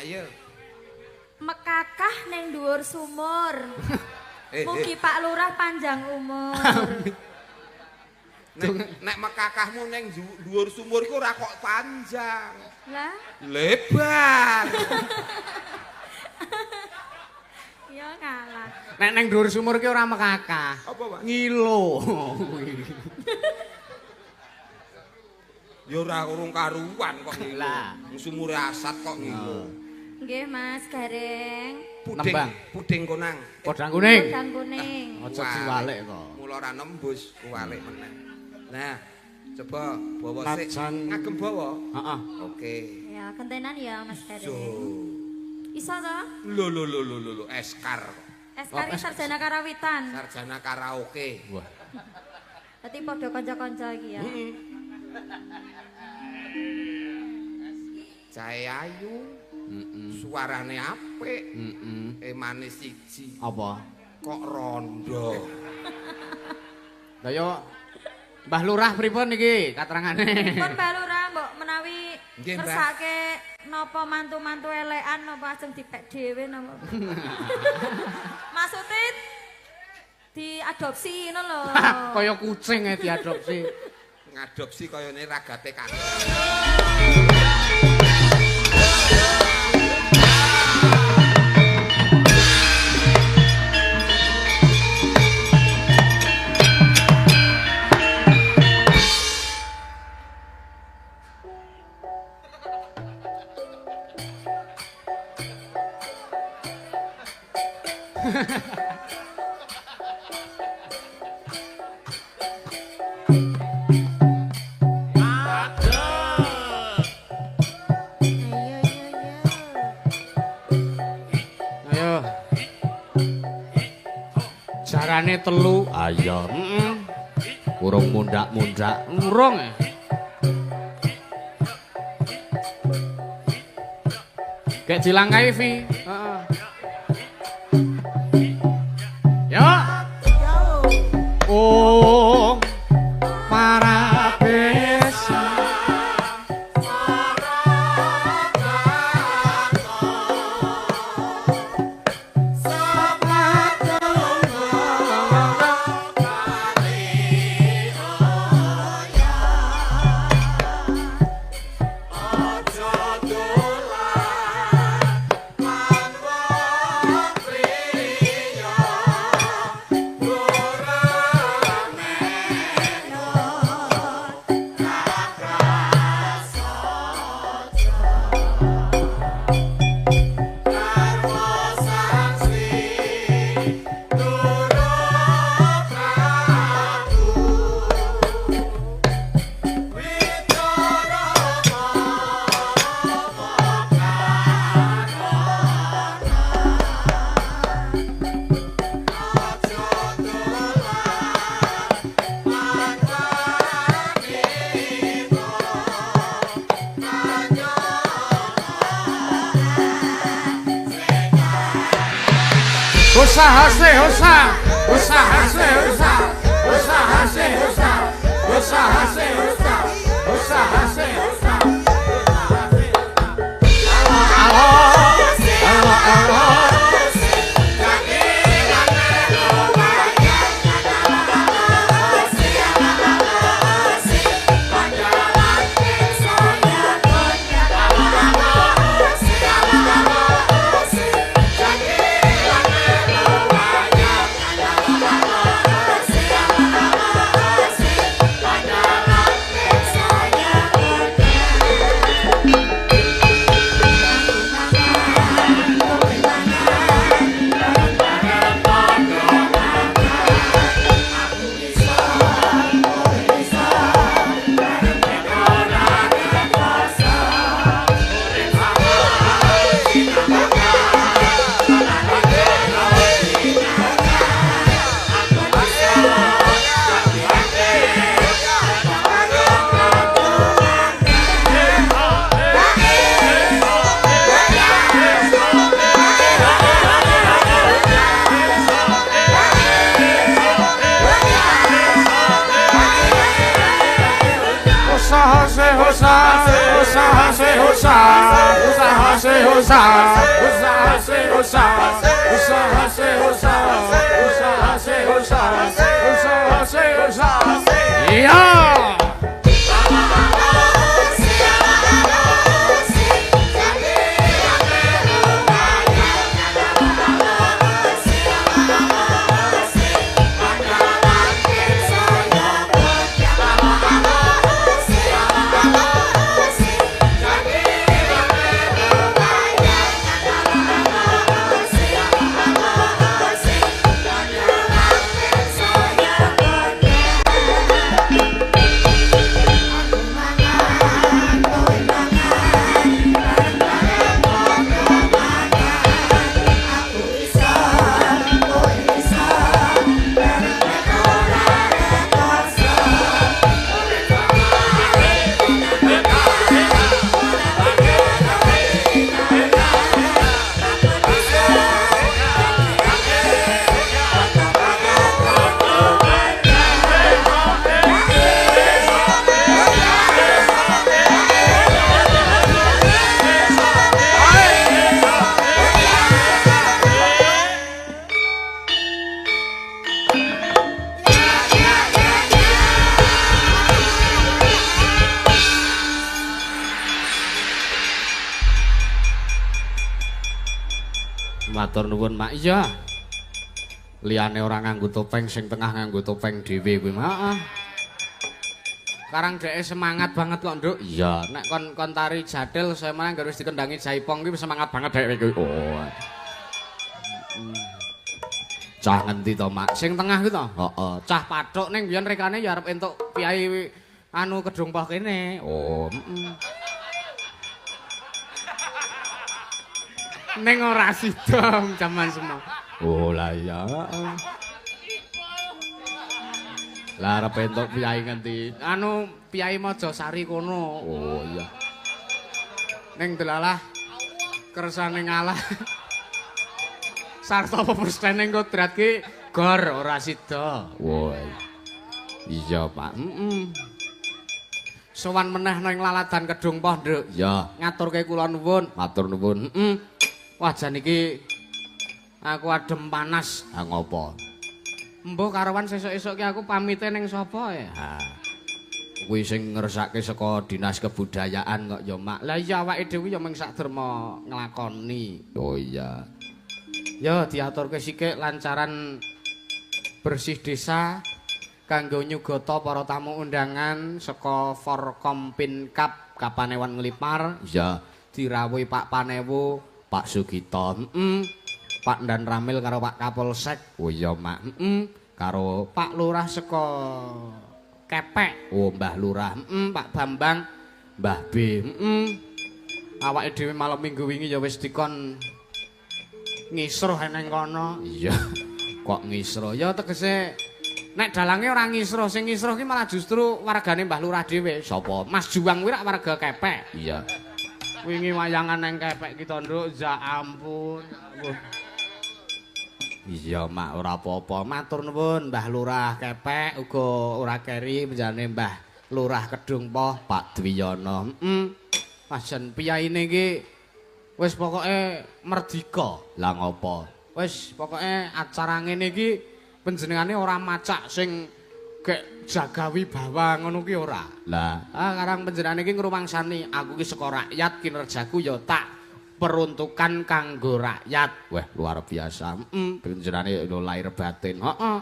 Ayo. Mekakah ning dhuwur sumur. Mugi Pak Lurah panjang umur. Nek mekakahmu ning dhuwur sumur iku ora kok panjang. Lah, lebar. Ya kalah. Nek ning dhuwur sumur ki ora mekakah. Apa, Pak? Ngilo. Ya ora urung karuan kok ngilo. Lah. Sumure asat kok ngilo. Nggih, Mas Gareng. Puding, puding konang. Podang kuning. Podang kuning. Aja diwalek kok. Mula ora nembus, kuwalik meneh. Nah, coba bawa sik. Ngagem bawa. Heeh. Oke. Ya, kentenan ya Mas Gareng. So. Iso to? Lho lho lho lho lho eskar. Eskar iki sarjana karawitan. Sarjana karaoke. Wah. Dadi padha kanca-kanca iki ya. Heeh. Jae ayu. Suarane apik. Heeh. Emane siji. Apa? Kok rondo. Lah yo Mbah Lurah pripun niki katerangane? Pripun Mbah Lurah mbok menawi ngersake napa mantu-mantu elekan napa ajeng dipek dhewe napa? Maksude diadopsi ngono lho. Kaya kucing ae diadopsi. Ngadopsi kayane ragate kakek. Ayo. Jarane telu. Ayo. Heeh. Urung mundak-mundak. Urung. Gek dilangkai Vi. Heeh. Yo. Oh. Para besa. Hosana, usaha, usaha se usaha, usaha se usaha, usaha se usaha, usaha se usaha. Iya. Matur nuwun Mak. Iya. Liyane ora nganggo topeng, sing tengah nganggo topeng dhewe kuwi. Heeh. Karang dheke semangat banget kok, Nduk. Iya, nek kon kon tari jathil saya malah wis dikendangi jaipong kuwi semangat banget dheke kuwi. Oh. Cah ngendi to, Mak? Sing tengah kuwi to? Heeh. Cah pathuk ning biyen rekane ya arep entuk piyai anu Kedung Poh kene. Oh, heeh. Neng ora sida jaman semua. Oh lah iya. Lah arep entuk piyai ngendi? Anu piyai Mojosari kono. Oh iya. Ning delalah kersane ngalah. Sarta peprestene kodrat ki gor ora sida. Oh iya, Pak. Heeh. Sowan meneh nang laladan Kedung Poh, Nduk. Iya. Ngaturke kula nuwun. Matur nuwun. Heeh. Wah jan iki aku adem panas. Ha ngopo? Embuh karuan sesuk-esuk ki aku pamite ning sapa ya? Ha. Kuwi sing ngersake saka Dinas Kebudayaan kok ya, Mak. Lah iya awake dhewe ya mung sak derma nglakoni. Oh iya. Ya diaturke sikik lancaran bersih desa kanggo nyugata para tamu undangan saka Forkompinkab Kapanewon Nglipar. Iya, dirawuhi Pak Panewu, Pak Sugito, Pak Dan Ramil karo Pak Kapolsek. Oh iya, Mak. Karo Pak Lurah saka Kepek. Oh, Mbah Lurah. Pak Bambang, Mbah B. Awake dhewe malam Minggu wingi ya wis dikon ngisruh nang kono. Iya. Kok ngisruh? Ya tegese nek dalange ora ngisruh, sing ngisruh ki malah justru wargane Mbah Lurah dhewe. Sapa? Mas Juwang kuwi rak warga Kepek. Iya. Wingi wayangan nang Kepek ki to, Nduk. Ya ampun. Iya, Mak, ora apa-apa. Matur nuwun Mbah Lurah Kepek uga ora keri penjane Mbah Lurah Kedung Poh Pak Dwiyono. Heeh. Pancen piyaine iki wis pokoke merdika. Lah ngopo? Wis pokoke acara ngene iki panjenengane ora macak sing gek jaga wibawa ngono ki ora. Lah, karang panjenengane iki ngrumangsani aku ki saka rakyat, kinerjaku ya tak peruntukan kanggo rakyat. Wah, luar biasa. Panjenengane lho lahir batin. Heeh.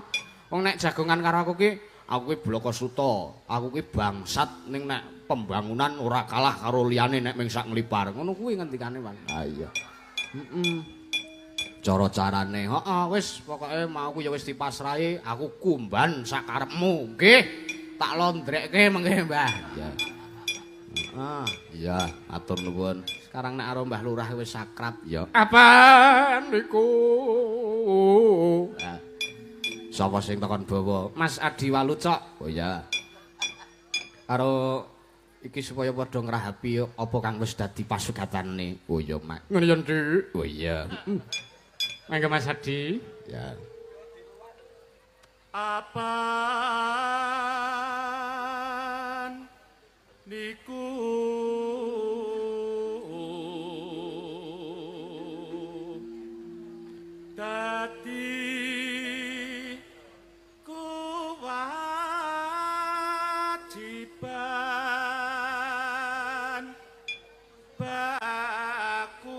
Wong nek jagongan karo aku ki bloko suta, aku ki bangsat ning nek pembangunan ora kalah karo liyane nek ming sak Nglipar. Ngono kuwi ngendikane, Bang. Ha iya. Heeh. Cara-carane, heeh, wis pokoke mau ku ya wis dipasrahi, aku kumban sakarepmu. Nggih. Tak londrekke mengke, Mbah. Iya. Heeh, iya, atur nuwun. Sekarang nek karo Mbah Lurah wis akrab ya. Apa niku? Nah. Sapa sing tekan bawa? Mas Adi Walucok. Oh iya. Karo iki supaya padha ngrahapi apa kang wis dadi pasugatane. Oh iya, Mak. Ngono ya, Dik. Oh iya. Mangga Mas Adi. Ya. Apaan niku Dadi kewajiban baku.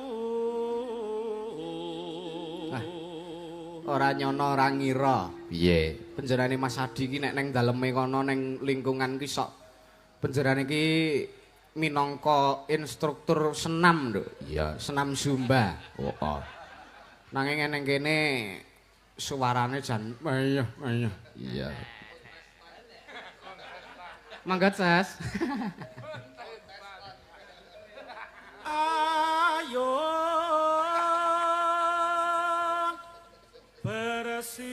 Ora nyono ora ngira. Piye? Penjerane Mas Adi ki nek neng daleme kono neng lingkungan ki sok penjerane ki minangka instruktur senam, Nduk. Iya, senam Zumba. Heeh. Nanging neng kene suarane jan iya, iya. Iya. Mangga, Ces. Ayo bersih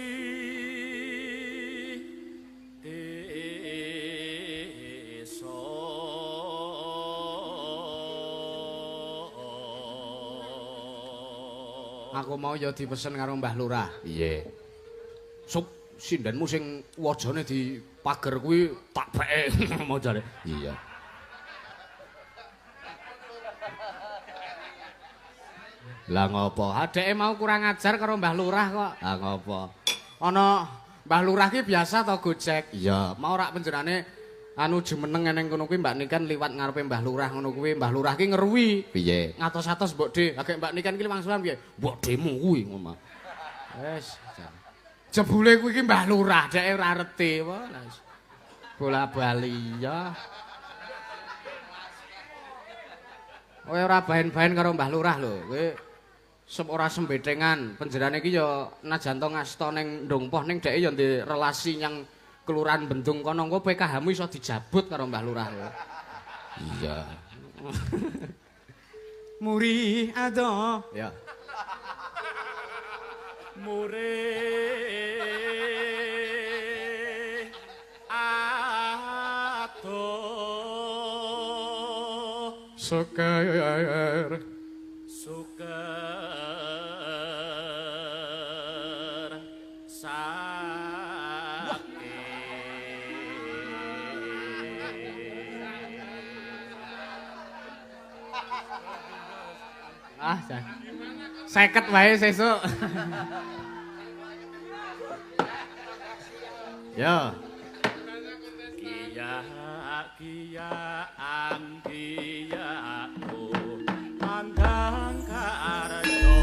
desa. Aku mau ya dipesen karo Mbah Lurah. Piye? Sup sindenmu sing wajane di pager kuwi tak peke mau jare. Iya. Lah ngopo? Adeke mau kurang ajar karo Mbah Lurah kok. Lah ngopo? Ana Mbah Lurah ki biasa to Gojek. Iya, mau rak penjenane anu jumeneng eneng kono kuwi Mbak Niken liwat ngarepe Mbah Lurah ngono kuwi. Mbah Lurah ki ngeruwi. Piye? Ngatos-atos mbok De. Agek Mbak Niken ki wangsulan piye? Mbok Demu kuwi ngono. Wis, jebule kuwi ki Mbah Lurah, dheke ora reti. Wah, bola-bali ya. Kowe ora baen-baen karo Mbah Lurah lho. Kowe sep ora sembetengan. Penjerane iki ya najan to ngasta ning Ndongpoh ning dheke ya ndek relasi nyang Kelurahan Bendung kono engko PKH-mu iso dijabut karo Mbah Lurah lho. Iya. Muri ado. Ya. Muri ado. Suker. Suker sakit. Ah, 50 wae sesuk. Yo. Kiya kiya angkiyaku mandang karyo.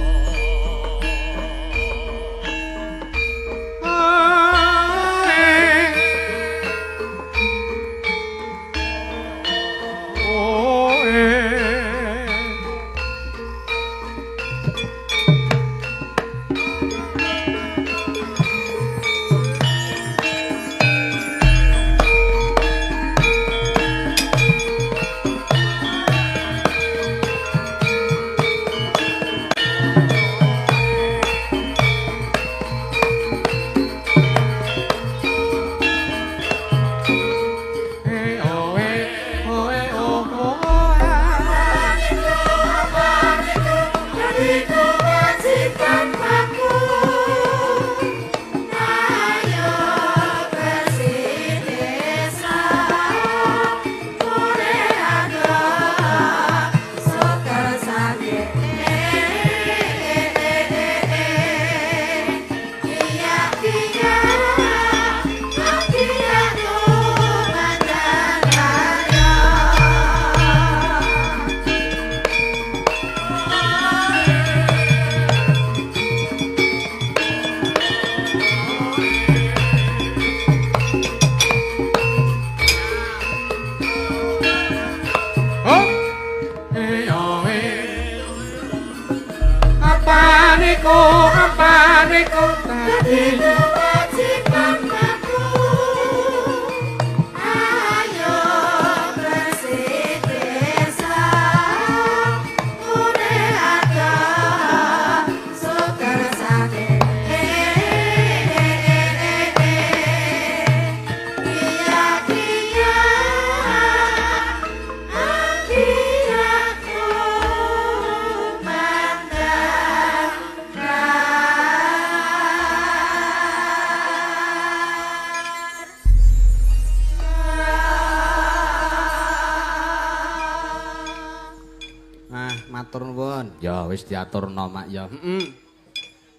Matur nuwun. Ya wis diaturno mak ya. Heeh.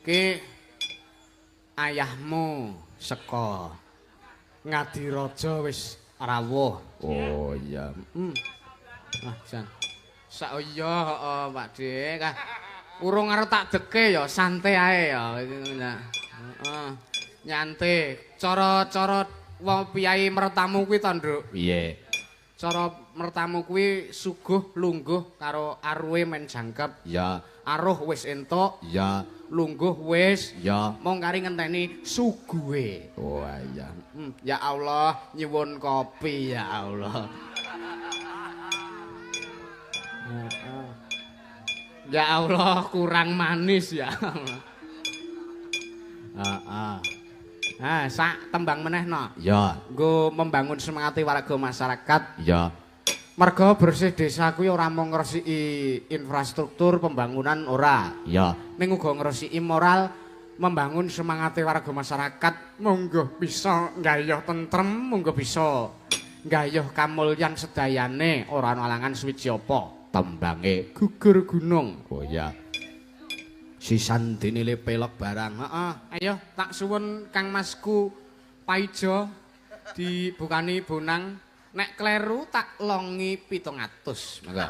Ki Ayahmu seka Ngadiraja wis rawuh. Oh iya. Ah jan. Sak iya heeh Pak Dik. Ah, urung arep tak deke ya, santai ae ya. Heeh. Nyantai. Cara-cara wong piyai mertamu kuwi to, Nduk. Piye? Cara mertamu kuwi suguh lungguh karo aruhe men jangkep. Ya. Aruh wis entuk. Ya. Lungguh wis. Ya. Mung kari ngenteni suguhe. Oh iya. Ya Allah, nyuwun kopi ya Allah. Ya Allah, kurang manis ya Allah. Heeh. Ah, sak tembang meneh no. Ya. Nggo membangun semangate warga masyarakat. Ya. Merga bersih desa kuwi ora mung ngresiki infrastruktur pembangunan ora. Ya. Ning uga ngresiki moral, membangun semangate warga masyarakat. Monggo bisa nggayuh tentrem, monggo bisa nggayuh kamulyan sedayane, ora ana alangan suwiji apa. Tembange gugur gunung. Oh ya. Sisan dinile pelok barang. Heeh. Ayo tak suwun Kang Masku Paijo dibukani bonang. Nek kleru tak longi 700. Monggo.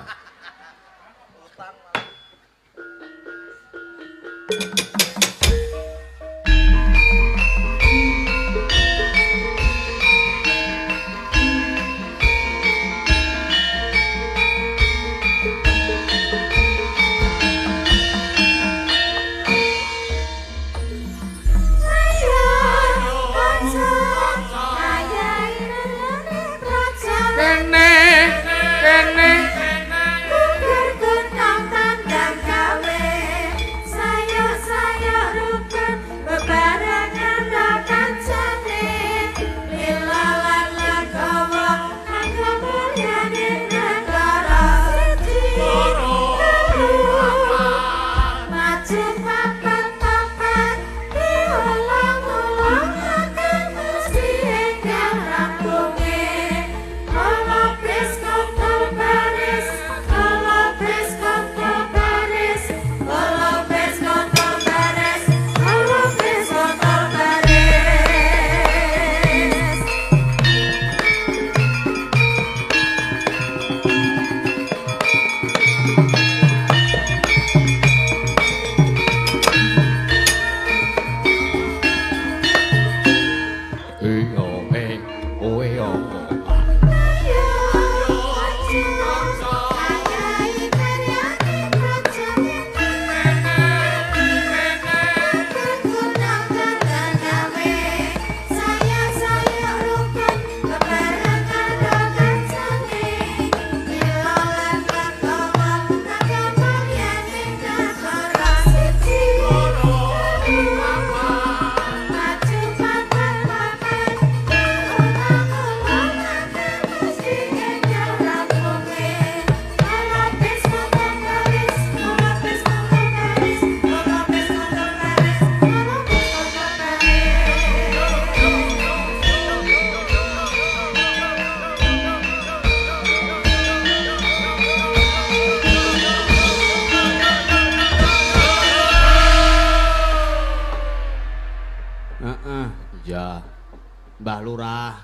Mbah Lurah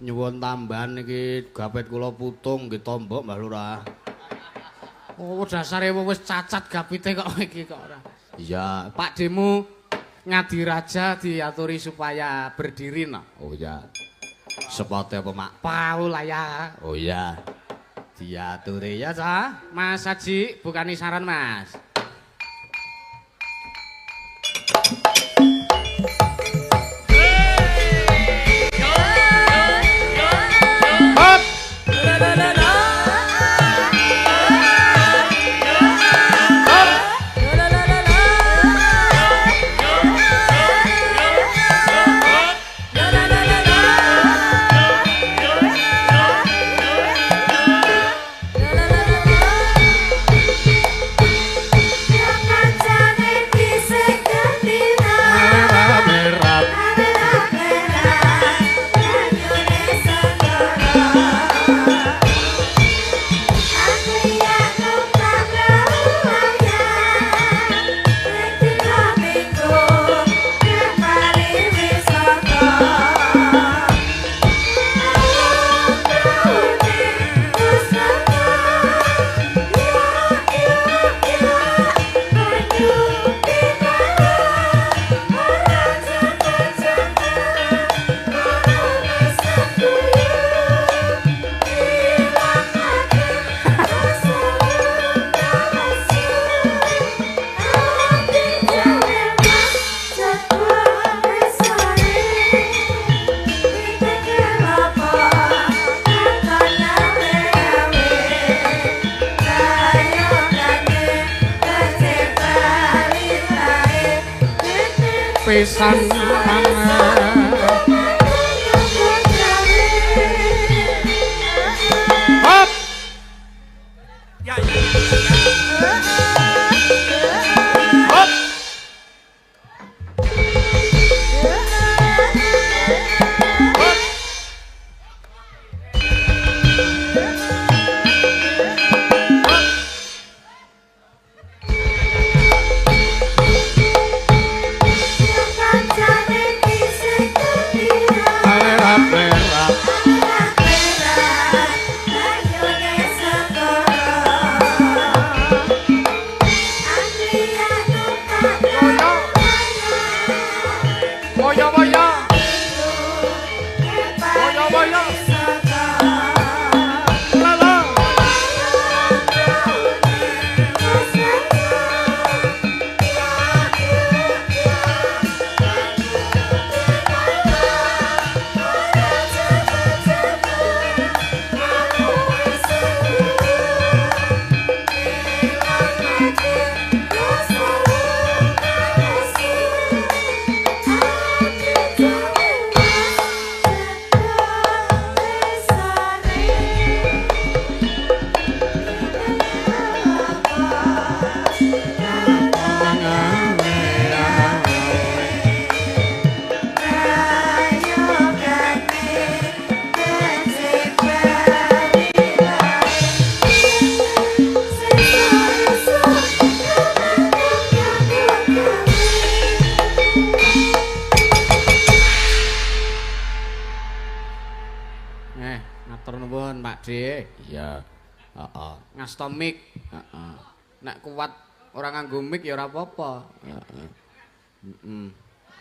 nyuwun tambahan niki gapit kula putung nggih tombok Mbah Lurah. Oh dasare wis cacat gapite kok iki kok ora. Iya, Pak Demu Ngadiraja diaturi supaya berdiri no. Oh iya. Sepote apa Mak? Paulaya. Oh iya. Diaturi ya cah. Mas Haji bukani saran Mas. Pisan hop. Ya ya. Hop. Ngasta mic. Heeh. Nek kuat ora nganggo mic ya ora apa-apa. Heeh. Heeh.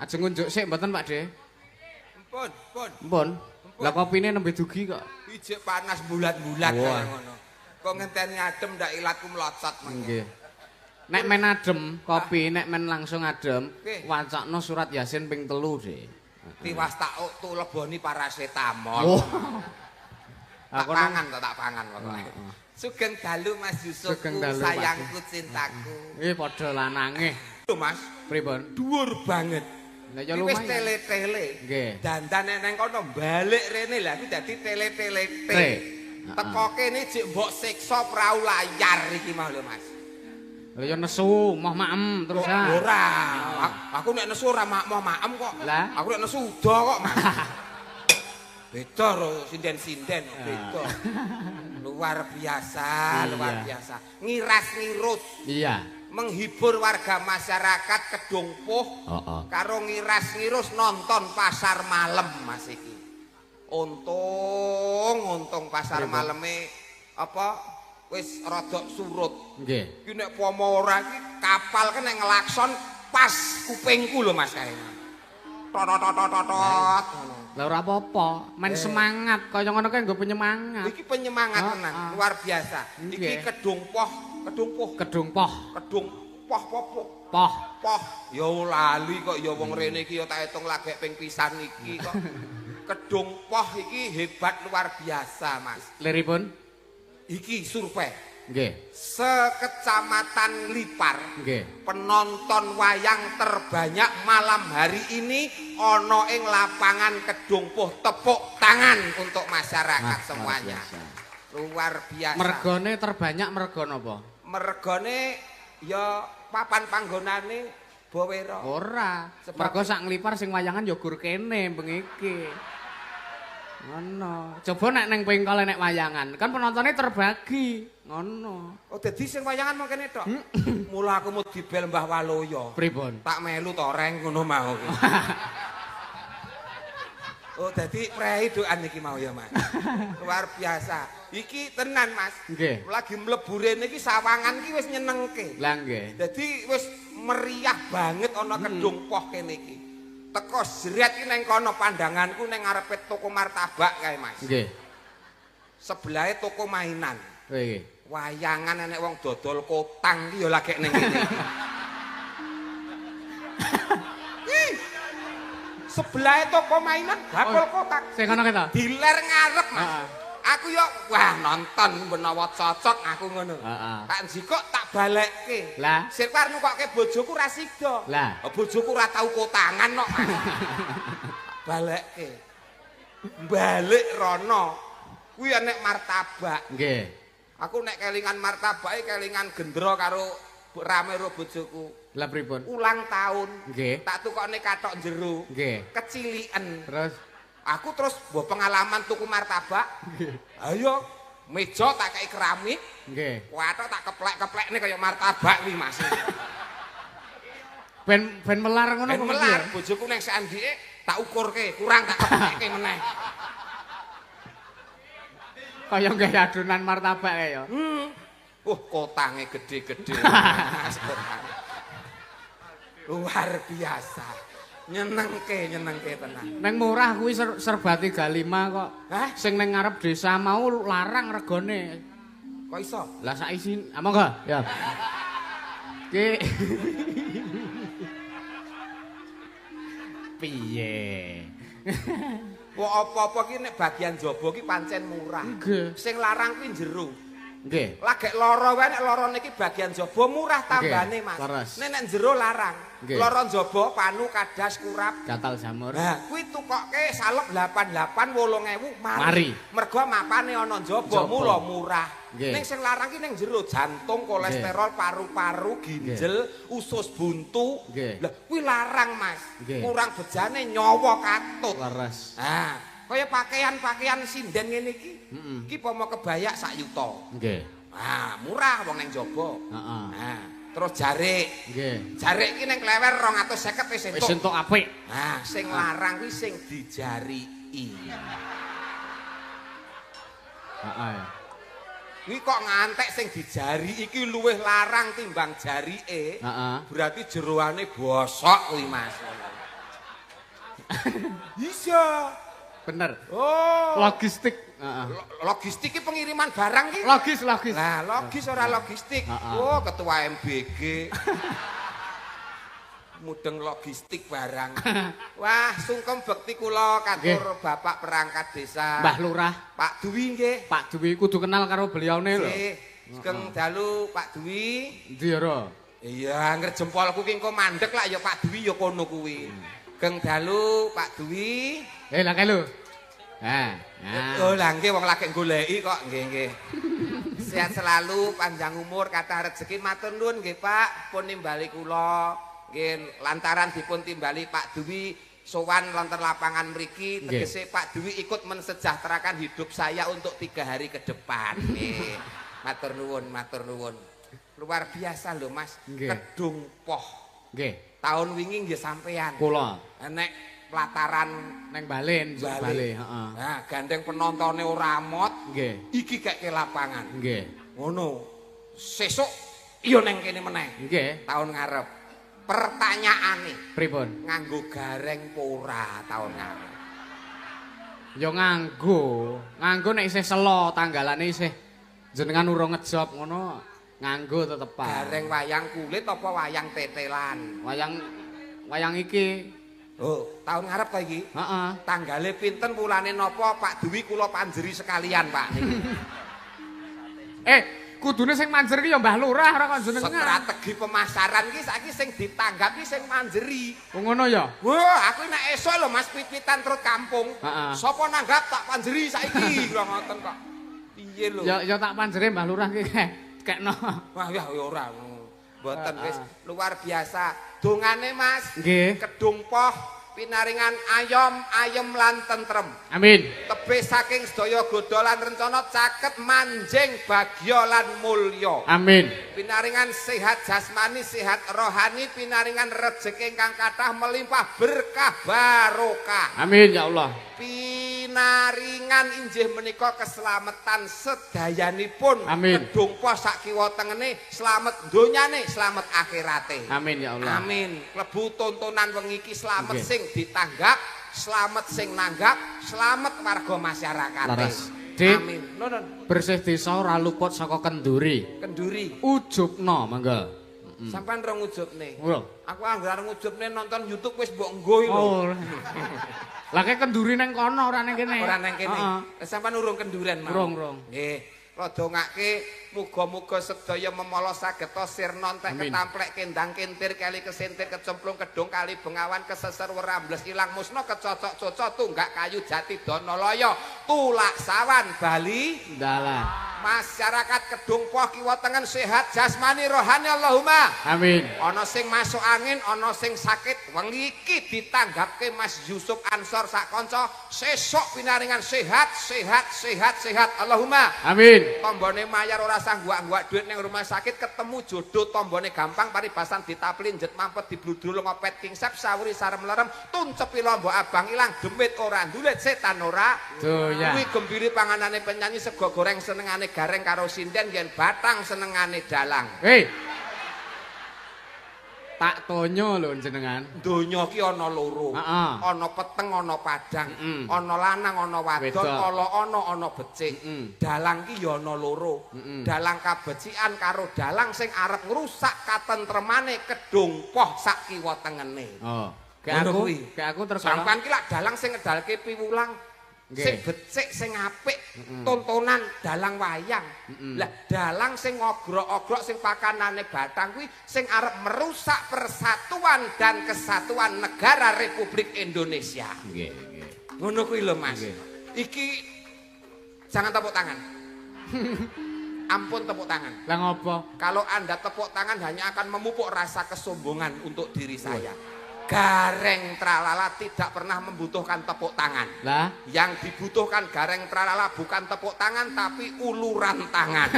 Ajeng ngunjuk sik mboten Pak De? Mpun, pun. Mpun. Lah kopine nembe dugi kok. Ijik panas bulat-bulat kaya ngono. Kok ngenteni adem ndak ilatku mlocot mangke. Nggih. Nek men adem kopi, nek men langsung adem, wacakno surat Yasin ping 3, De. Tiwas tak tuleboni parasetamol. Oh. Tak pangan tak pangan pokoke. Sugeng dalu Mas Yusufku, sayangku, cintaku. Padha lanange. Lho Mas, pripun? Dhuwur banget. Lah ya lumayan. Wis tele-tele. Nggih. Dandan neng kono balik rene lah iki dadi tele-tele. Teko kene jek mbok siksa prau layar iki mau lho Mas. Lah ya nesu, moh maem terus ah. Ora. Aku nek nesu ora moh maem kok. Lah? Aku nek nesu uda kok Mas. Beda ro sinden-sinden beda. Luar biasa, luar biasa. Ngiras-ngirus. Iya. Menghibur warga masyarakat Kedung Puh. Karo ngiras-ngirus nonton pasar malam Mas iki. Untung pasar maleme apa wis rodok surut. Nggih. Iki nek pomo ora iki kapal ki nek ngelakson pas kupingku lho Mas kae. Tot-tot-tot-tot. Lah ora apa-apa, men semangat kaya ngono kae nggo penyemangat. Iki penyemangat tenan, luar biasa. Iki Kedung Poh, Kedung Poh, Kedung Poh, Kedung Poh popo. Poh. Poh. Ya lali kok ya wong rene iki ya tak hitung lagek ping pisan iki kok. Kedung Poh iki hebat luar biasa, Mas. Liripun? Iki survei. Nggih. Sekecamatan Nglipar. Nggih. Penonton wayang terbanyak malam hari ini ana ing lapangan Kedung Puh. Tepuk tangan untuk masyarakat semuanya. Luar biasa. Mergone terbanyak mergo napa? Mergone ya papan panggonane Bowero. Ora. Mergo sak Nglipar sing wayangan ya gur kene bengi iki. Ngono. Coba nek neng Pengkol nek wayangan, kan penontonnya terbagi. Ngono. Oh, dadi sing wayangan mung kene tok. Mula aku mau dibel Mbah Waloyo. Pripun? Tak melu to reng ngono mau ki. Oh, dadi prei doan iki mau ya, Mas. Luar biasa. Iki tenan, Mas. Nggih. Lagi mlebu rene iki sawangan iki wis nyenengke. Lah nggih. Dadi wis meriah banget ana Kedung Poh kene iki. Teko jeret iki neng kono pandanganku neng ngarepe toko martabak kae, Mas. Nggih. Sebelahe toko mainan. Nggih. Wayangan enek wong dodol kotang iki ya lagek ning kene iki. Sebelahe toko mainan bakul kotak. Sing kono keta. Diler ngarep, Mas. Heeh. Aku yo wah nonton menawa cocok aku ngono. Heeh. Tak njikok tak balekke. Lah. Sirku arep nukokke bojoku ra sida. Lah. Bojoku ora tau kotangan kok, Mas. Balekke. Balik rono. Kuwi nek martabak. Nggih. Aku nek kelingan martabake kelingan gendra karo rame karo bojoku. Lah pripun? Ulang tahun. Nggih. Tak tukokne kathok jero. Nggih. Keciliken. Terus aku terus mbok pengalaman tuku martabak. Ayo meja tak kei keramik. Nggih. Kathok tak keplek-keplekne kaya martabak kuwi, Mas. Ben ben melar ngono Ben melar, bojoku nang sandike tak ukurke, kurang tak keplekke meneh. Kaya gawe adonan martabak kae ya. Kotange gede-gede. Mas, kotange. Luar biasa. Nyenengke, nyenengke tenan. Neng murah kuwi serba 35 kok. Hah? Sing neng ngarep desa mau larang regane. Kok iso? Lah saiki monggo ya. Ki piye? Wah apa-apa ki nek bagian jaba ki pancen murah. Nggih. Sing larang kuwi jero. Nggih. Lagek lara wae nek larane iki bagian jaba murah tambane, Mas. Nek nek jero larang. Lara jaba panu kadas kurap gatal jamur. Lah kuwi tukokke salep 88 8000 mari. Mergo mapane ana jaba mula murah. Ning sing larang ki ning jero jantung, kolesterol, paru-paru, ginjel, usus buntu. Lah kuwi larang, Mas. Kurang bejane nyawa katut. Leres. Nah, kaya pakaian-pakaian sinden ngene iki. Iki pomo kebayak sak yuta. Nggih. Ah, murah wong ning jaba. Heeh. Nah, terus jarik. Nggih. Jarik iki ning klewer 250 wis entuk. Wis entuk apik. Nah, sing larang kuwi sing dijariki. Heeh. Kuwi kok ngantek sing dijari iki luwih larang timbang jarike. Heeh. Berarti jeroane bosok kuwi, Mas. Bisa. Bener. Oh. Logistik. Heeh. Logistik iki pengiriman barang iki. Logis, logis. Lah, logis ora logistik. Oh, ketua MBG. Mudeng logistik barang. Wah, sungkem bekti kula katur Bapak perangkat desa. Mbah Lurah. Pak Dwi nggih. Pak Dwi kudu kenal karo beliaune lho. Nggih. Sugeng dalu Pak Dwi. Endi ora? Iya, angger jempolku ki engko mandek lak ya Pak Dwi ya kono kuwi. Geng dalu Pak Dwi. Lah kae lho. Ha. Oh, lah nggih wong lagi goleki kok nggih nggih. Sehat selalu, panjang umur, kathah rezeki. Matur nuwun nggih Pak, pun nimbali kula. Nggih, lantaran dipun timbali Pak Dwi sowan wonten lapangan mriki, tegese Pak Dwi ikut mensejahterakan hidup saya untuk 3 hari ke depan. Nggih. Matur nuwun, matur nuwun. Luar biasa lho Mas, Kedung Poh. Nggih. Tahun wingi nggih sampean. Kula. Nek pelataran neng Balen, Bale, heeh. Nah, gandeng penontone ora mot. Nggih. Iki keke lapangan. Nggih. Ngono. Sesuk iya neng kene meneh. Nggih. Tahun ngarep. Pertanyaane, pripun? Nganggo gareng apa ora tahun ngarep? Ya nganggo. Nganggo nek isih selo tanggalane isih jenengan urung ngejob ngono. Nganggo tetepan. Gareng wayang kulit apa wayang tetelan? Wayang wayang iki. Oh, tahun ngarep ta iki? Heeh. Tanggale pinten wulane napa Pak Dwi kula panjeri sekalian, Pak niki. Kudune sing manjer ki ya Mbah Lurah ora kok jenengan. Strategi pemasaran ki saiki sing ditanggapi sing manjeri. Oh ngono ya? Wah, aku nek esuk lho Mas pit-pitan terus kampung. Heeh. Sapa nanggap tak panjeri saiki kula ngoten kok. Piye lho? Ya ya tak panjere Mbah Lurah ki. Kekno. Wah ya ora. Mboten wis luar biasa. Dongane Mas. Nggih. Kedung Poh pinaringan ayom, ayem lan tentrem. Amin. Tebih saking sedaya godha lan rencana caket manjing bagya lan mulya. Amin. Pinaringan sehat jasmani, sehat rohani, pinaringan rejeki ingkang kathah melimpah berkah barokah. Amin ya Allah. Pinaringan injih menika keselamatan sedayanipun. Amin. Kedung Poh sak kiwa tengene slamet donyane, slamet akhirate. Amin ya Allah. Amin. Klebu tontonan wengi iki slamet sing ditanggap, slamet sing nanggap, slamet warga masyarakat. Amin. Nuwun. Bersih desa ora luput saka kenduri. Kenduri. Ujubna mangga. Sampeyan rong ngujubne. Urung. Aku anggere arep ngujubne nonton YouTube wis mbok nggo iki lho. Oh. Lah ke kenduri nang kono ora nang kene. Ora nang kene. Heeh. Sampeyan urung kenduren mau. Urung, urung. Nggih. Rada ngake muga-muga sedaya memala sageta sirna entek ketamplek kendang kentir kali kesentir kecemplung kedung kali bengawan keseser werambles ilang musna kecocok cocok tunggak kayu jati dana laya tulak sawan bali Dalah. Masyarakat Kedung Poh kiwa tengen sehat jasmani rohani Allahumma amin. Ana sing masuk angin, ana sing sakit, wengi iki ditanggapke Mas Yusuf Ansor sak kanca sesuk pinaringan sehat, sehat, sehat, sehat Allahumma amin. Tombone mayar ora sah guak-guak duit ning rumah sakit ketemu jodoh tombone gampang paribasan ditapli njet mampet dibludrul ngopet kingsep sawuri sarem lerem tuncepi lombok abang ilang demit ora ndulit setan ora doyan. Kuwi gembiri panganane penyanyi sego goreng senengane gareng karo sinden yen batang senengane dalang. Hei. Pak Tonyo lho jenengan. Donya ki ana loro. Heeh. Ana peteng, ana padang, ana lanang, ana wadon, ala ana ana becik. Dalang ki ya ana loro. Dalang kabecikan karo dalang sing arep ngrusak katentremane Kedung Poh sak kiwa tengene. Oh. Kayak aku, kayak aku terus sampean ki lak dalang sing ngedalke piwulang. Sing becik, sing apik, tontonan dalang wayang. Lah dalang sing ngogrok-ogrok sing pakanane batang kuwi sing arep merusak persatuan dan kesatuan negara Republik Indonesia. Nggih, nggih. Ngono kuwi lho Mas. Iki jangan tepuk tangan. Ampun tepuk tangan. Lah ngopo? Kalau Anda tepuk tangan hanya akan memupuk rasa kesombongan untuk diri saya. Gareng Tralala tidak pernah membutuhkan tepuk tangan. Lah, yang dibutuhkan Gareng Tralala bukan tepuk tangan tapi uluran tangan.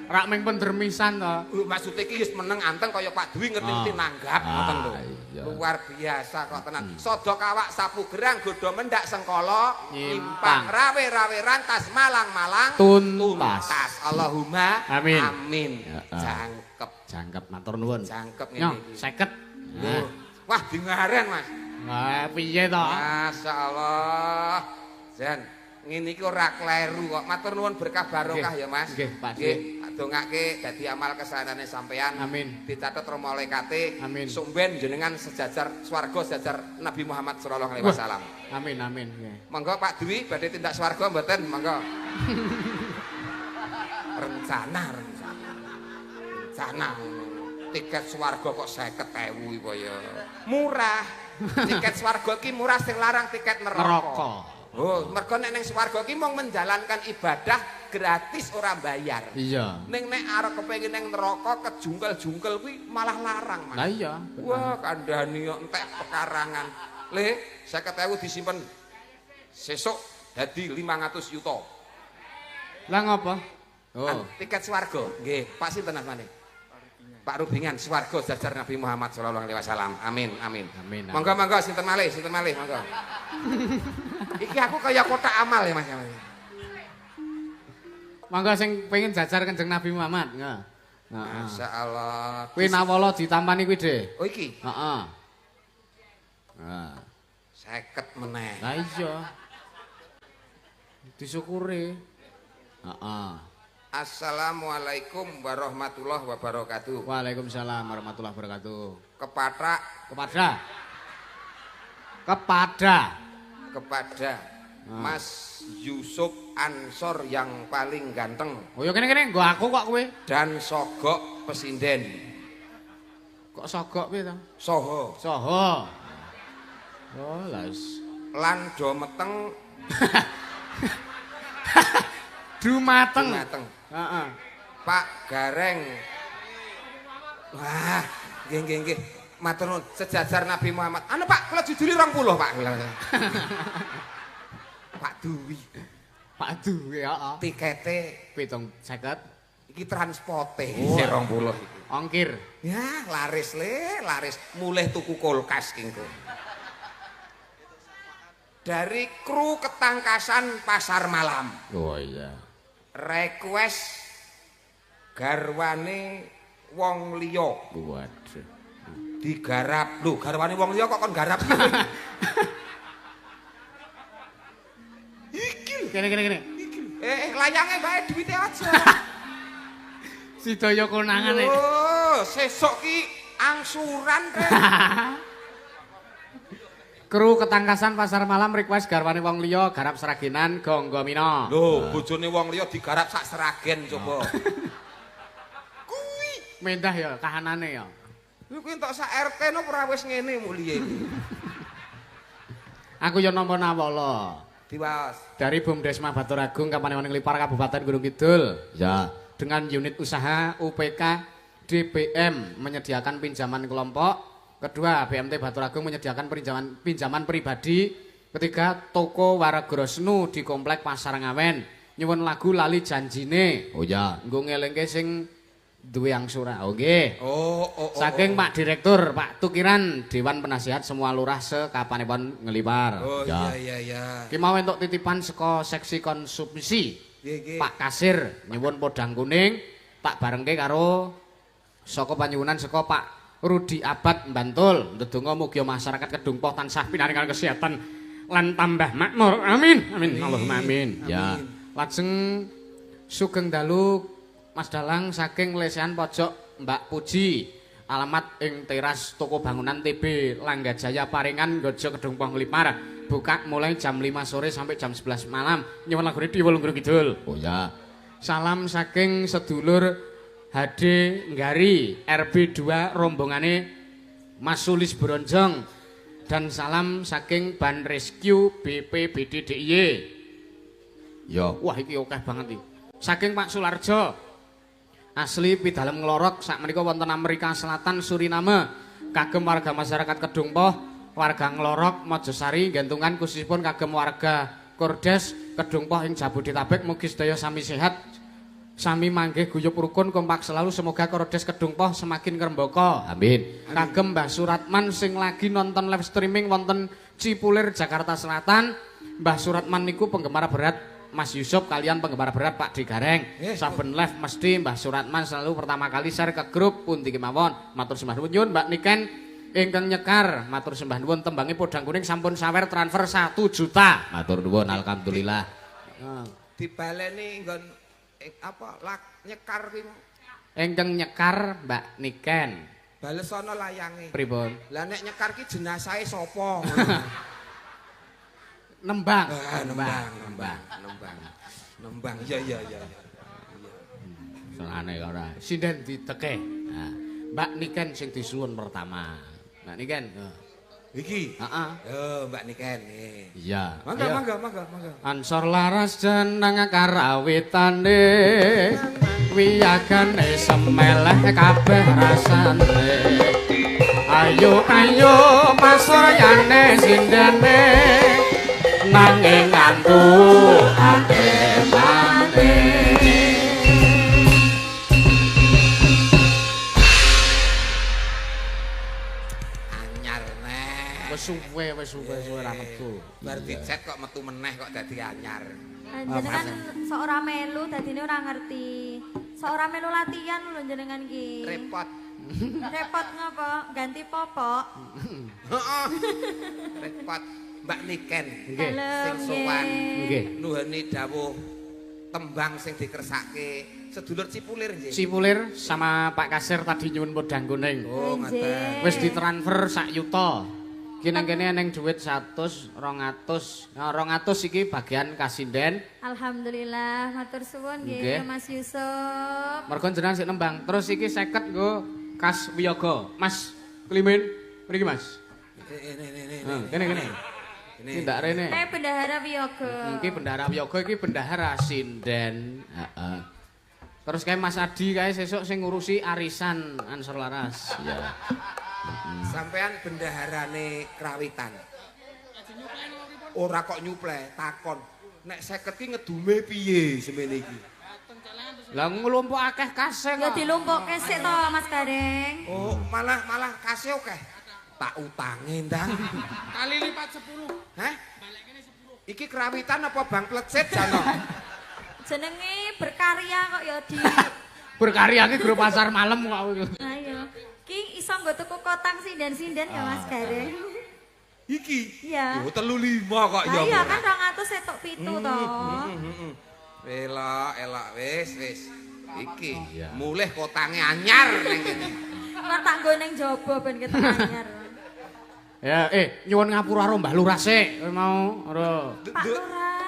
Rak ming pendermisan to. Maksudnya iki wis meneng anteng kaya Pak Dwi ngerti-ngerti nanggap ngoten lho. Luar biasa kok tenan. Sodo kawak sapu gerang godho mendak sengkala nyimpang rawe-rawe rantas malang-malang tuntas. Allahumma amin. Amin. Jangkep. Jangkep matur nuwun. Jangkep ngene iki. 50. Wah, dingaren Mas. Wah, piye to? Masyaallah. Jan, ngene iki ora kleru kok. Matur nuwun berkah barokah ya Mas. Nggih, Pak. Nggih, dongake dadi amal kesanane sampean. Amin. Dicatet malaikate. Amin. Sumben jenengan sejajar swarga sejajar Nabi Muhammad sallallahu alaihi wasallam. Amin, amin. Nggih. Monggo Pak Dwi badhe tindak swarga mboten? Monggo. Rencana, rencana. Rencana. Tiket swarga kok 50.000 iki ya. Murah. Tiket swarga ki murah sing larang tiket neraka. Oh, mergo nek ning swarga ki mung menjalankan ibadah gratis ora bayar. Iya. Ning nek arep kepengin ning neraka kejungkel-jungkel kuwi malah larang, Mas. Lah iya. Wah, kandhani kok entek pekarangan. Le, 50.000 disimpen. Sesuk dadi 500 yuta. Lah ngopo? Oh, tiket swarga. Nggih, Pak sinten namane? Pak Rubingan, swarga jajar Nabi Muhammad sallallahu alaihi wasallam. Amin, amin. Amin. Monggo monggo sinten malih, monggo. Iki aku kaya kotak amal ya Mas. Monggo sing pengen jajar Kanjeng Nabi Muhammad. Heeh. Masyaallah. Kuwi nawala ditampani kuwi, Dik. Oh iki. Heeh. Heeh. 50 meneh. Lah iya. Disyukuri. Heeh. Assalamualaikum warahmatullahi wabarakatuh. Waalaikumsalam warahmatullahi wabarakatuh. Kepada Mas Yusuf Ansor yang paling ganteng. Oh ya kene-kene nggo aku kok kowe. Dan sogok pesinden. Kok sogok piye to? Soho. Soho. Oh, las. Lan do meteng. Dumateng. Dumateng. Heeh. Pak Gareng. Wah, nggih nggih nggih. Matur nuwun sejajar Nabi Muhammad. Anu Pak, kula jujuli 20 Pak. Pak Dwi. Pak Dwi, heeh. Tikete 750. Iki transporte 20 iki. Ongkir. Ya, laris le, laris. Mulih tuku kulkas ki engko. Dari kru ketangkasan pasar malam. Oh iya. Request garwane wong liya. Waduh. Digarap. Lho, garwane wong liya kok kon garap. Iki. Kene kene kene. Iki. Layange bae duwite aja. Sedaya konangane. Oh, sesuk ki angsuran rek. Kru ketangkasan pasar malam request garwane wong liya garap Sragenan Gonggo Mina. Lho, bojone wong liya digarap sak Sragen coba. Kuwi mendah ya kahanane ya. Kuwi entuk sak RT no ora wis ngene mulihe iki. Aku ya nampa nawala. Diwaos. Dari Bumdesma Baturagung Kapanewon Nglipar Kabupaten Gunung Kidul. Ya, dengan unit usaha UPK DPM menyediakan pinjaman kelompok. Kedua, BMT Baturagung menyediakan pinjaman pribadi. Ketiga, toko Waragrosnu di Komplek Pasar Ngawen. Nyuwun lagu Lali Janjine. Oh ya, nggo ngelingke sing duwe angsura. Oh nggih. Oh. Saking Pak Direktur, Pak Tukiran, Dewan Penasihat semua lurah sekapanipun Nglipar. Oh ya. Iya. Ki mau entuk titipan saka seksi konsumsi. Nggih. Pak Kasir nyuwun podang kuning, tak barengke karo saka panyuwunan saka Pak Rudi Abad Bantul. Ndedonga mugi masyarakat Kedung Poh tansah pinaringan kesehatan lan tambah makmur. Amin. Amin. Allahumma amin. Ya. Lajeng sugeng dalu Mas Dalang saking lesehan pojok Mbak Puji. Alamat ing teras toko bangunan TB Langgajaya Paringan Gojo Kedung Poh Nglipar. Buka mulai jam 5 sore sampai jam 11 malam. Nyuwun lagune Tiwul Gunung Kidul. Oh ya. Salam saking sedulur HD Nggari RB2 rombongane Mas Sulis Bronjong dan salam saking Ban Rescue BPBD DIY. Ya, wah iki akeh banget iki. Saking Pak Sularjo asli pidalem Nglorok sakmenika wonten Amerika Selatan Suriname kagem warga masyarakat Kedung Poh, warga Nglorok Mojosari gantungan khususipun kagem warga Kordes Kedung Poh ing Jabodetabek mugi sedaya sami sehat. Sami manggih guyub rukun kompak selalu semoga Kordes Kedung Poh semakin ngrembaka. Amin. Kagem Mbah Suratman sing lagi nonton live streaming wonten Cipulir Jakarta Selatan. Mbah Suratman niku penggemar berat Mas Yusuf kalian penggemar berat Pak D Gareng. Saben live mesti Mbah Suratman selalu pertama kali share ke grup pundi kemawon. Matur sembah nuwun nyuwun Mbak Niken ingkang nyekar. Matur sembah nuwun tembange podang kuning sampun sawer transfer 1 juta. Matur nuwun alhamdulillah. Dibaleni nggon apa lak nyekar ki ingkang nyekar Mbak Niken. Balesono layange. Pripun? Lah nek nyekar ki jenasahe sapa? Nembang. Nembang. Iya. Selane ora. Sinden diteke. Nah, Mbak Niken sing disuwun pertama. Mbak Niken. Iki. Heeh. Yo Mbak Niken. Iya. Mangga. Ansor laras jeneng karawitane wiyagane semeleh kabeh rasane. Ayo ayo masoyane sindene nanging ngantukake mate. Suwe wis suwe ora metu. Bar dicet kok metu meneh kok dadi anyar. Jenengan sok ora melu dadine ora ngerti. Sok ora melu latihan lho jenengan ki. Repot. Repot ngopo? Ganti popok. Heeh. Repot Mbak Niken. Nggih. Sing sowan. Nggih. Nuhuni dawuh tembang sing dikersake sedulur Cipulir nggih. Cipulir sama Pak Kasir tadi nyuwun podang kuning. Oh, ngaten. Wis ditransfer sak yuta. Iki nang kene eneng dhuwit 100, 200. Nah, 200 iki bagian kasinden. Alhamdulillah, matur suwun nggih Mas Yusuf. Mergo jenengan sik nembang. Terus iki 50 nggo kas wiyaga. Mas Klimin, mriki Mas. Kene. Kene. Tindak rene. Kayak bendahara wiyaga. Iki bendahara wiyaga iki bendahara sinden. Heeh. Terus kae Mas Adi kae sesuk sing ngurusi arisan Ansor Laras. Iya. Sampean bendaharane Krawitan. Ora kok nyuple, takon. Nek 50 ki ngedume piye semene iki? Lah nglumpuk akeh kase kok. Ya dilumpukke sik to Mas Gareng. Oh, malah kase akeh. Tak utange ndang. Kali lipat 10. Hah? 10. Iki Krawitan apa Bang Plecit jano? Jenenge berkarya kok ya di berkarya ki grup pasar malam kok. Ayo. Ki iso nggo tuku kotang sinden-sinden ya Mas Gareng. Iki. Iya. Yo 35 kok ya. Iya kan 200 setok 7 to. Elok, elok wis wis. Iki mulih kotange anyar ning kene. Ora tak nggo ning jaba ben ketok anyar. Ya, nyuwun ngapura karo Mbah Lurah sik kowe mau ora. Pak Lurah.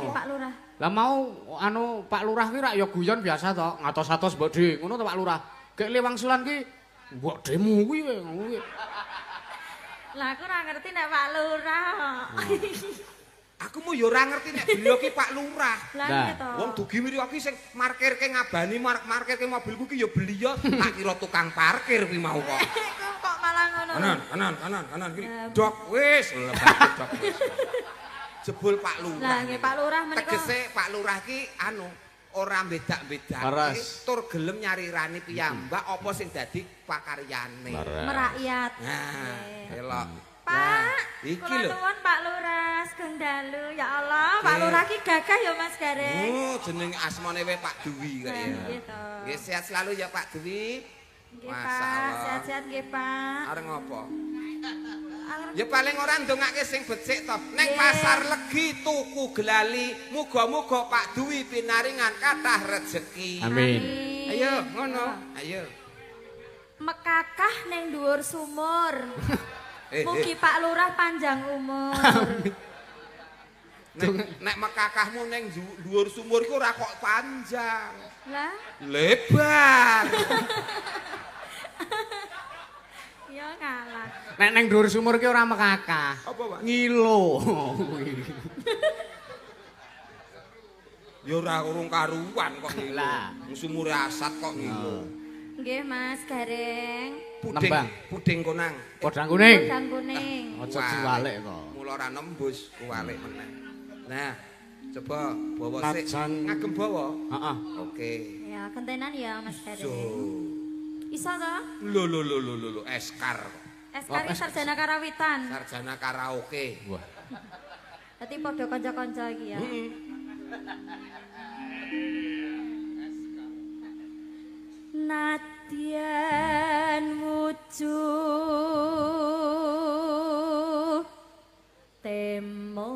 Pak Lurah. Lah mau anu Pak Lurah kuwi rak ya guyon biasa to, ngatos-atos mbok Dhe, ngono to Pak Lurah. Gek lewangsulan ki mbok dhemu kuwi ngono kuwi. Lah aku ora ngerti nek Pak Lurah. Aku mu ya ora ngerti nek beliau ki Pak Lurah. Lah nggih to. Wong dugi mriko ki sing markirke ngabani markirke mobilku ki ya beliau, tak kira tukang parkir kuwi mau kok. Kok malah ngono. Kanan, kanan, kanan, kanan kiri. Dok wis, dok wis. Jebul Pak Lurah. Lah nggih Pak Lurah menika. Tegese Pak Lurah ki anu ora bedak-bedake tur gelem nyarirani piyambak apa sing dadi pakaryane. Merakyat. Nah, elok. Pak, iki lho. Kula nuwun Pak Lurah sugeng dalu. Ya Allah, Pak Lurah ki gagah ya Mas Gareng. Oh, jeneng asmane wae Pak Dwi kaya. Nggih to. Nggih sehat selalu ya Pak Dwi. Nggih Pak, sehat-sehat nggih Pak. Areng apa? Ya paling ora ndongake sing becik to. Neng Pasar Legi tuku gelali, muga-muga Pak Dwi pinaringan kathah rejeki. Amin. Ayo ngono, ayo. Mekakah neng dhuwur sumur. Mugi Pak Lurah panjang umur. Nek mekakahmu neng dhuwur sumur iku ora kok panjang. Lah? Lebar. Ya ngalah. Nek neng dhuwur sumur ki ora mekakah. Apa, Pak? Ngilo. Ya ora urung karuan kok ngilo. Sumure asat kok ngilo. Nggih Mas Gareng. Puding, puding konang. Podang kuning. Podang kuning. Aja diwalek kok. Mula ora nembus kuwalik meneh. Nah, coba bawa sik. Ngagem bawa. Heeh. Oke. Ya, kentenan ya Mas Gareng. Iso to? Lho lho lho lho lho, eskar. Eskar iki sarjana karawitan. Sarjana karaoke. Wah. Dadi padha kanca-kanca iki ya. Heeh. Nadyan wujuh temong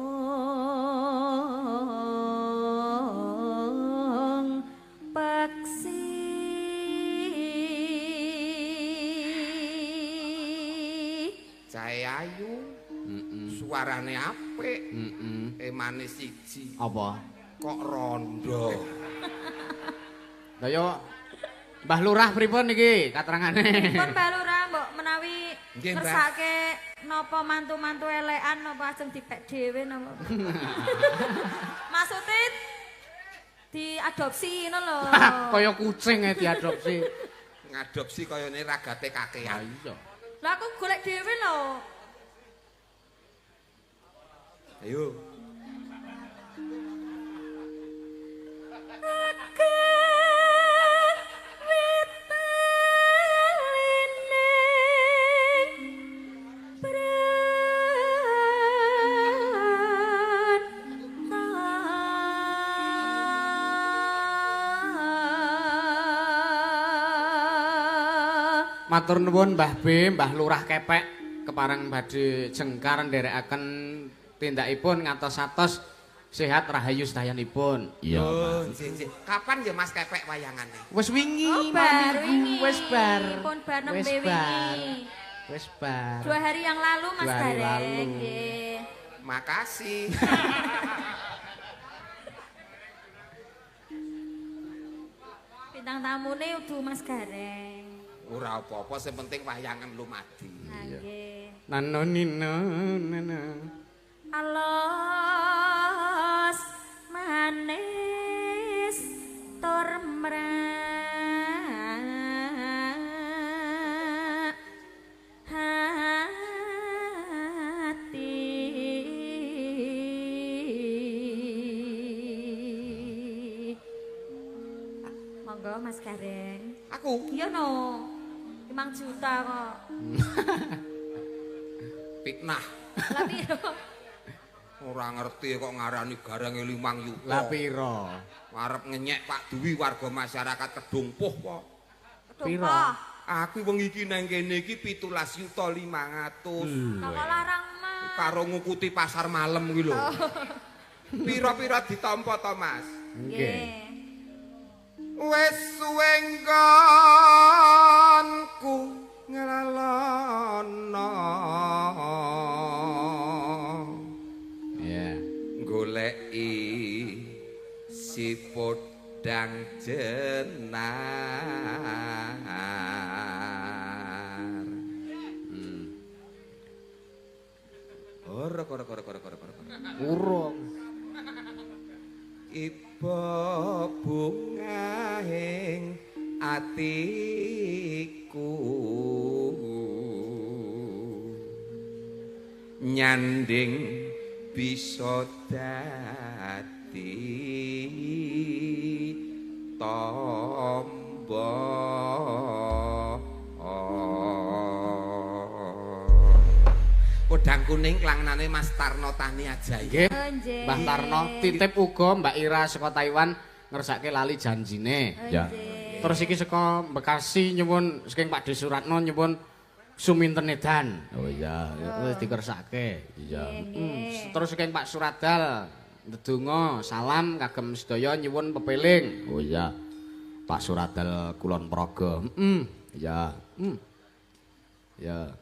peksi jae ayu, suarane apik, emane siji. Apa? Kok rondo. Lah yo Mbah Lurah pripun niki katerangane? Pripun Mbah Lurah mbok menawi ngersake napa mantu-mantu elekan napa ajeng dipek dhewe napa? Maksude diadopsi ngono lho. Kaya kucing ae diadopsi. Ngadopsi kayane ragate kakean. Iya. Lah aku golek dhewe lho. Ayo. Matur nuwun Mbah B, Mbah Lurah Kepek kepareng badhe jengkar nderekaken tindakipun ngatos-atos sehat rahayu sedayanipun. Iya, Mas. Kapan ya Mas Kepek wayangane? Wis wingi, oh, bar wingi. Wis bar. Pun bar nembe wingi. Wis bar. 2 hari yang lalu Mas Gareng. Nggih. Makasih. Bintang tamune udu Mas Gareng. Ora apa-apa, sing penting wayangan lumadi. Nggih. Nano nino nano. Alos manis tur mrak hati. Monggo Mas Gareng. Aku? Iya no. 5 juta kok. Fitnah. Lah piro? Ora ngerti kok ngarani garange 5 yuta. Lah piro? Arep ngenyek Pak Dwi warga masyarakat Kedungpuh kok. Piro? Aku wengi iki nang kene iki 17.500.000. Kok larang Mas? Karo ngukuti pasar malam kuwi lho. Piro-piro ditampa to Mas? Nggih. Wis suwe nggonku nglalono. Iya. Goleki si podang jenar. Ora ora ora ora ora ora. Urung. Iba bungahing atiku nyanding bisa dadi tombo. Podang kuning klangenane Mas Tarno Tani Ajaya. Nggih. Nggih. Mbah Tarno titip uga Mbak Ira saka Taiwan ngersake lali janjine. Ya. Terus iki saka Bekasi nyuwun saking Pak Desuratno nyuwun Suminten Edan. Oh iya, wis dikersake. Iya. Terus saking Pak Suradal ndedonga salam kagem sedaya nyuwun pepeling. Oh iya. Pak Suradal Kulon Progo. Heeh. Iya. Ya.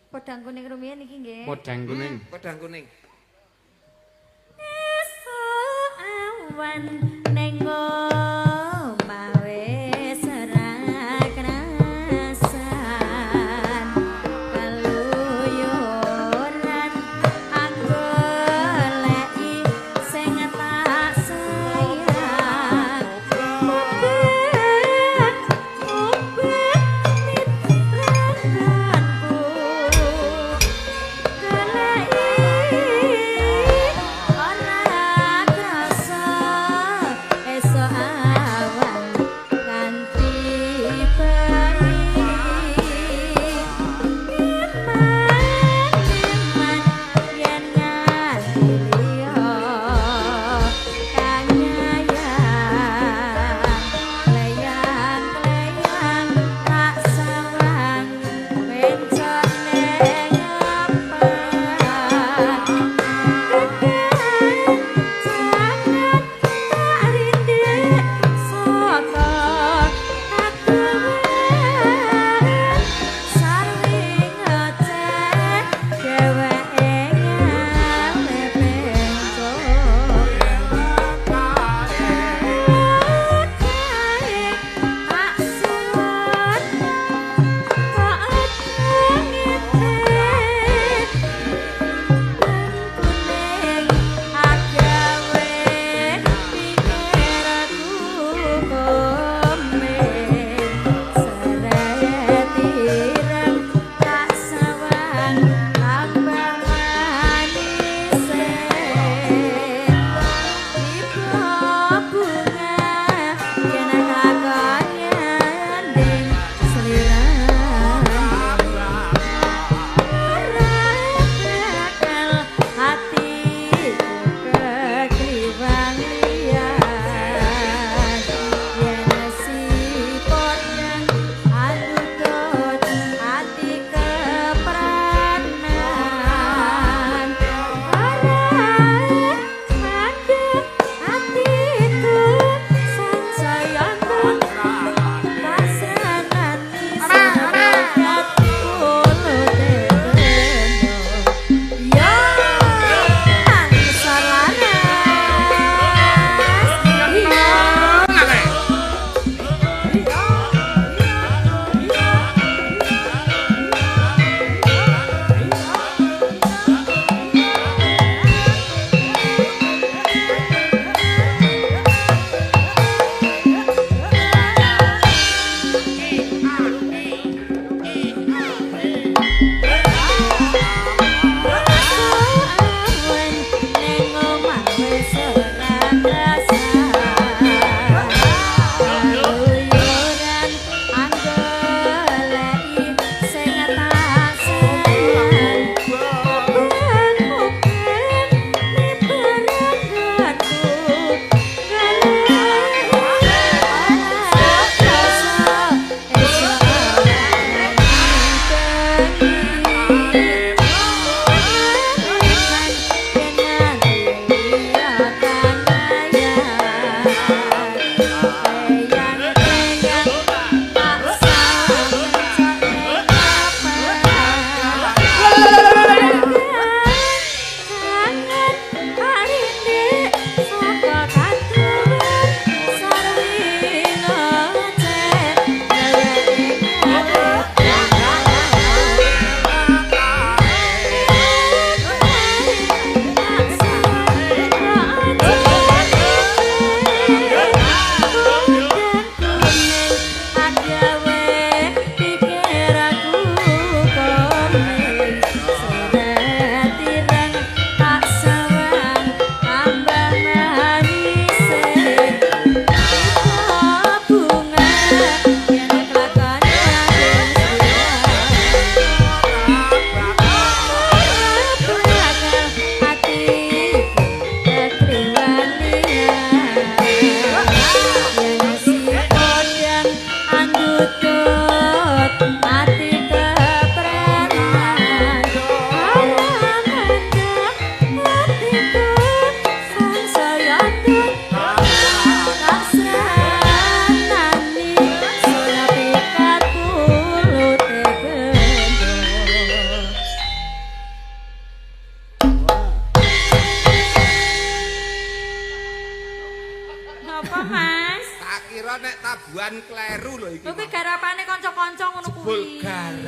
Podang kuning rumiyin iki nggih. Podang kuning. Podang kuning. Esuk awan ning omah wis ora krasan. Keluyuran aku goleki sing tak sayang. Mubet mubet nitranku. Goleki ora krasa esuk.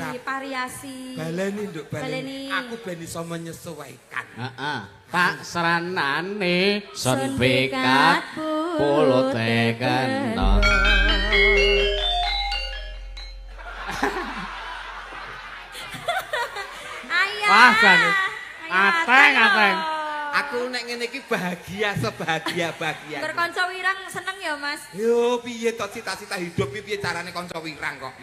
Variasi. Baleni, Nduk, baleni. Aku ben iso menyesuaikan. Heeh. Pak seranane son bekat pulute kena. Ayah. Wah, jane. Ateng, ateng. Aku nek ngene iki bahagia sebahagia-bahagia. Berkonco wirang seneng ya, Mas? Yo piye to cita-cita hidup piye carane kanca wirang kok.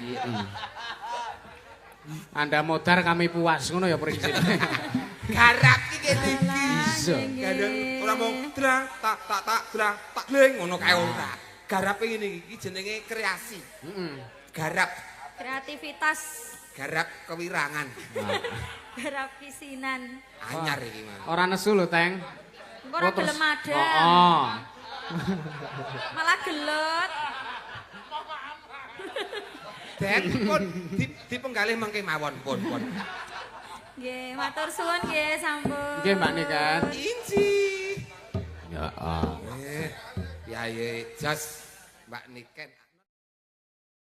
Anda modar kami puas ngono ya prinsipnya. Garap iki kene iki. Iya. Kadang ora mung drang tak tak tak drang tak gleng ngono kae ora. Garape ngene iki jenenge kreasi. Heeh. Garap kreativitas, garap kewirangan. Garap kisinan. Anyar iki, Mas. Ora nesu lho, Teng. Engko ora gelem madang. Heeh. Malah gelut. Den pun dipenggalih mengke mawon pun pun. Nggih, matur suwun nggih sampun. Nggih, Mbak Niken. Inji. Heeh. Piyayi jos Mbak Niken.